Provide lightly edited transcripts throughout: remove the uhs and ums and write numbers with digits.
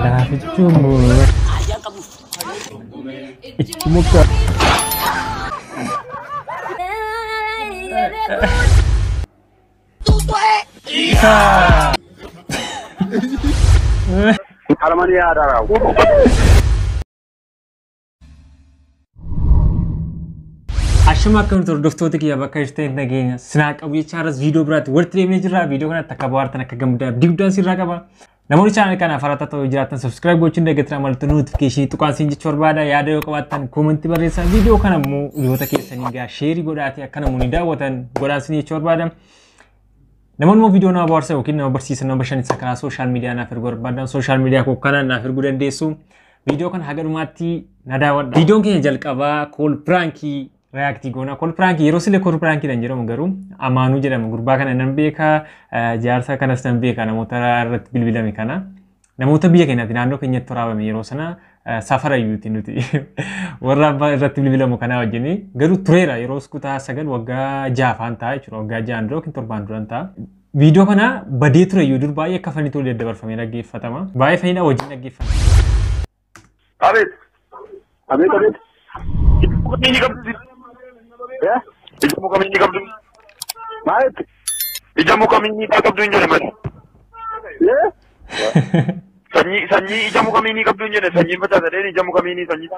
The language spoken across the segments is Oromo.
Laafichuu itti muka. Harmanii haadha. Ashama akkamitti hordoftoota kiyya bakka jirtan nageenya sinaa qabu jecha har'as viidiyoo biraatti walitti deemnee jirra. Viidiyoo kanatti akka bohaartan akka gammadan abdii guddaan sirraa qaba. Namoonni chaanal kanaaf haaraa ta'uu jiraatan subscribe gochuun deeggartan mallattoo notification tuqaan siin jechuu barbaada. Yaada yoo qabaattan koomentii barreessaa. Viidiyoo kana immoo hiriyoota keessanii gaa sheerii godhaatii akka namoonni daawwatan godhaan siin jechuu barbaada. Namoonni immoo viidiyoo nama bohaarsan yookiin nama barsiisan nama bashannansiisan karaa sooshaal miidiyaa naaf erguu barbaadan sooshaal miidiyaa koo kanaan naaf erguu dandeessu. Viidiyoo kana haga dhumaatti na daawwadha. Viidiyoon keenya jalqabaa kool piraankii reaaktii goona. Kool piraankii yeroo sillee kool piraankiidhaan jedhamu garuu Amaanuu jedhama. Gurbaa kana nan beeka, jaarsa kanas nan beeka namoota irratti bilbilame kana. Namoota biyya keenyaatti naannoo keenyatti waraabame yeroo sana safara iyyuuti nuti warra abbaa irratti bilbilamu kanaa wajjin garuu tureera yeroo kutaa 9 waggaa 6 ta'a jechuudha. Waggaa 6 dura yookiin 7 duran ta'a. Viidiyoo kana badee ture iyyuu dur baay'ee akka fanii tole daddabarfamee dhaggeeffatama. Baay'ee faniidha wajjin dhaggeeffatama. Abeet. Abeet abeet. Ija muka minni qabdu. Maalitti? Ija muka minni qabdu hin jedhe malee. Sanyii ija muka minni qabdu hin jedhe sanyiin facaasadeen ija muka minni sanyii.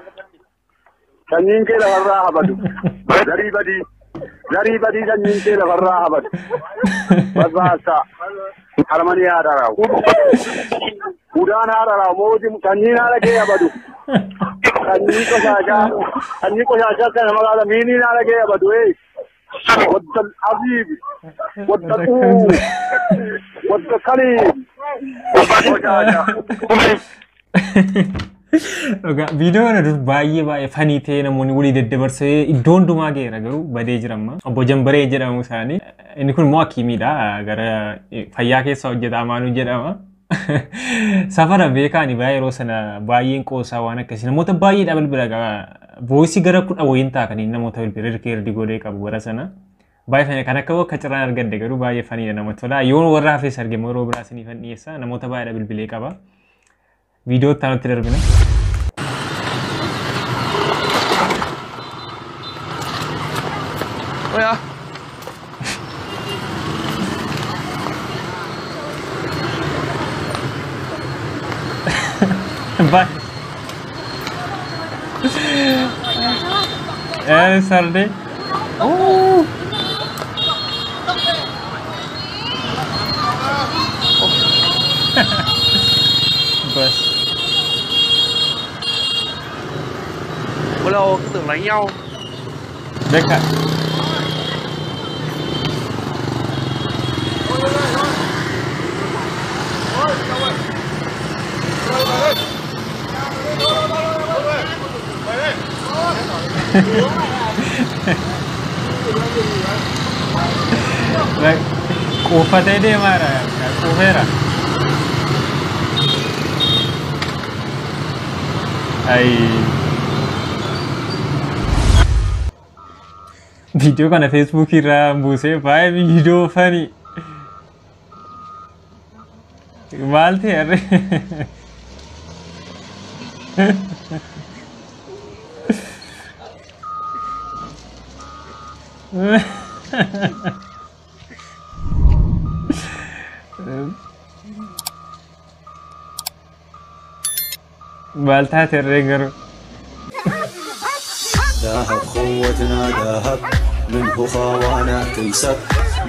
Sanyiin kee lafarraa habadu. Zarii badii. Zarii badii sanyiin kee lafarraa habadu. Barbaasa. Harmanii haadha raawu. Udaan haadha raawu mootii sanyiin haadha kee habadu. Sanyii qoshaashaa kana magaala miiniin haadha kee habadu. Wadda aziib. Wadda uu. Wadda kaliib. Qoshaashaa. Viidiyoo kana dur baay'ee baay'ee fanii ta'ee namoonni walii daddabarsee iddoo hundumaa ga'eera garuu badee jira amma. Obbo Jambaree jedhamu isaanii. Inni kun immoo hakiimiidha. Gara fayyaa keessa hojjeta Amaanuu jedhama. Safara beekaani baay'ee yeroo sana baay'een qoosaa waan akkasii namoota baay'eedha bilbila qaba. Voisii gara 10 wayiin ta'a kan namoota bilbila rikeerdi godhee qabu bara sana. Baay'ee fanii kan akka akka ciraan argadde garuu baay'ee faniidha namatti tola. Yoo warra hafes argame yeroo biraa isiniifan dhiyeessa namoota baay'eedha bilbilee qaba. Viidiyoo itti aanutti darbina. Oya. Bye. Sarde. Oh. Bas. Ôi cứ tưởng đánh nhau. Dekat. Kuufatee deemaa jira. Kuufeera. Viidiyoo kana Feesbuukii irraa buusee baay'ee viidiyoo fanii. Maal ta'e harree? Maal taate harree garuu? ذهب قوتنا ذهب منه خوانا تيسب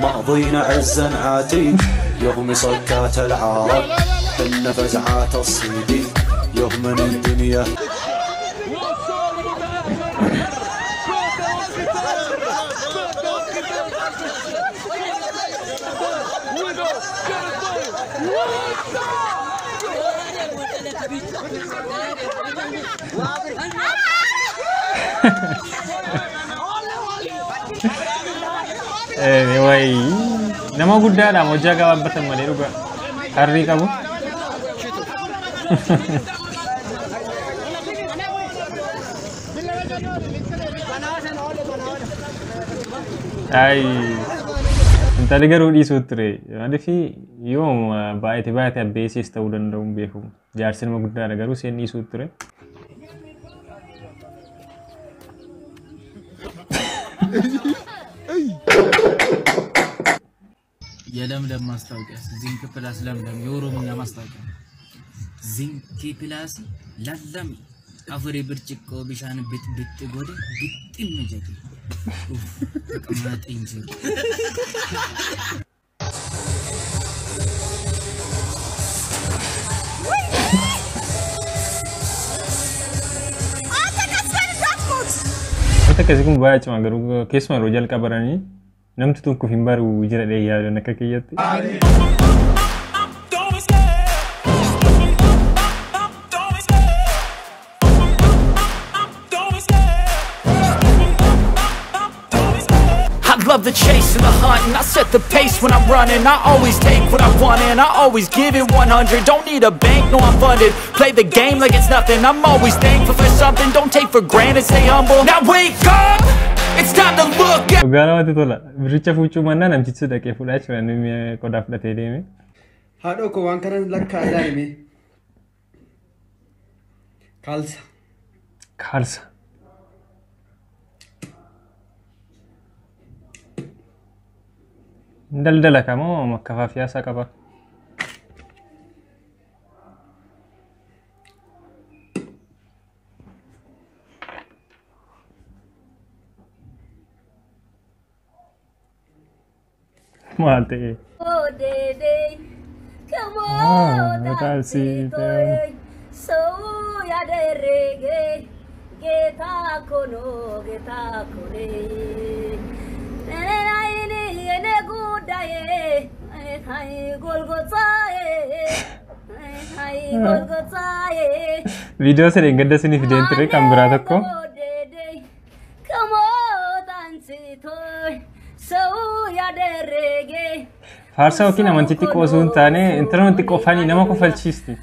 ماضينا عزا عاتي يغمي صكات العرب حن فزعات الصيد يهمن الدنيا. Anyway, nama guddaadha hojjaa gabaabbatan malee dhugaa harrii qabu. Ay, intalli garuu dhiisuu ture. Maaliif Yoo baay'ate baay'ate abbeesiis ta'uu danda'u hin beeku. Jaarsi nama guddaadha garuu isheen dhiisuu ture. የለምለም ማስታወቂያ ዚንክ ፕላስ ለምለም የኦሮምኛ ማስታወቂያ ዚንክ ፕላስ ለለም አፍሪ ብርጭቆ ቢሻን ብት ብት ጎደ ግጥም ጀቴ ኡፍ ተቀማጥ እንጂ Wanta akkasii kun baay'ee cimaa garuu keessumaa yeroo jalqabaranii namti tokko hin baru jira dhee yaadan akka kiyyatti. I love the chase and the hunt, and I set the pace when I'm running. I always take what I want and I always give it 100. Don't need a bank, no I'm funded. Play the game like it's nothing. I'm always thankful for something. Don't take for granted, stay humble. Now wake up! It's time to look at Dhugaa namatti tola. Biricha fuuchuu mannaa namtichi dhaqee fuudhaa jira inni qodaa fudhatee deeme. Haadhoo koo waan kana lakkaa ilaalime. Kaalsa. Kaalsa. Daldala kamoo makkafaa fi qaba. Maal ta'e? Viidiyoo sana hin gadda isiniif fideen ture kan biraa tokko. Faarsaa yookiin amantiitti qoosuu hin taane intarneetti qofanii nama kofalchiisti.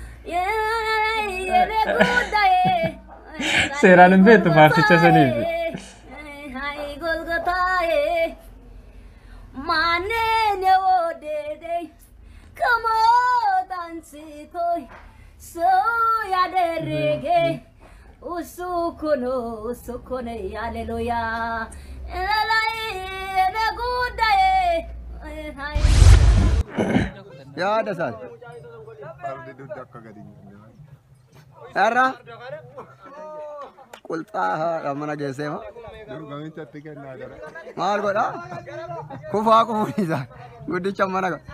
Seeraan hin beektu faarsicha saniif. Yaada isaati. Irra qulxaa mana geessee ma? Maal godhaa? Kufaa kufuun isaa guddicha mana godha.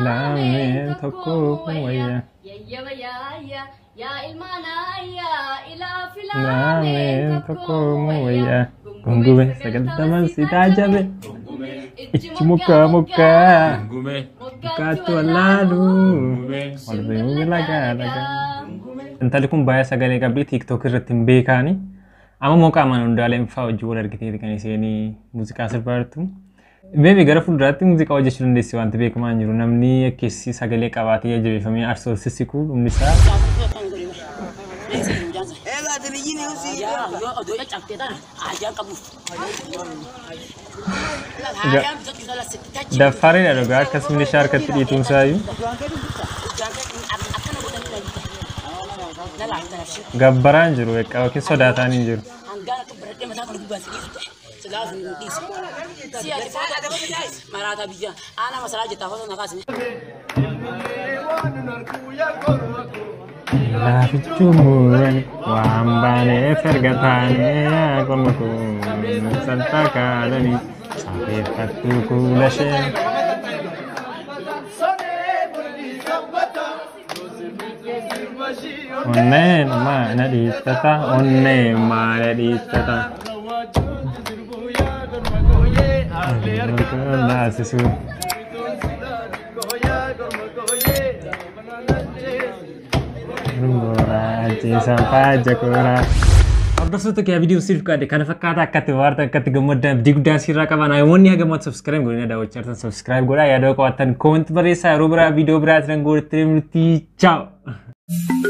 Laafee tokko wayya. Laameen tokko wayya. Gungume sagaltaman si taajabe. Ichi muka muka. Mukaatu allaalu. Ol deemuu laga laga. Intalli kun baay'ee sagalee qabdi TikTok irratti hin beekaani. Amma immoo qaamaan hundaalee fa'aa hojii wal argiteeti kan isheen muuziqaa sirbaa jirtu. Beebi gara fuulduraatti muuziqaa hojjechuu dandeessi wanti beekamaa hin jiru. Namni akkasii sagalee qabaatee jabeeffamee arsoo sissiqu dhumni isaa. Daffaariidha dhugaa akkas milishaa harkatti dhiituun isaayyuu. Gabbaraan jiru beekaa yookiin sodaataan hin jiru. Laafichuu muurani waan baaneef erga taanee qorma kun salphaa kaadhanii safeeffattuu kuula ishee. Onneen maana dhiittata onneen maana dhiittata. Naasisu. Hordoftoota kee viidiyoo siif qaade kana fakkaata akkatti waarta akkatti gammaddan abdii guddaan sirraa qaba. Namoonni hagam subscribe godhanii daawwachaa jirtan subscribe godhaa yaada qabaattan comment barreessaa yeroo biraa viidiyoo biraatiin godhatti deemnutti ciao.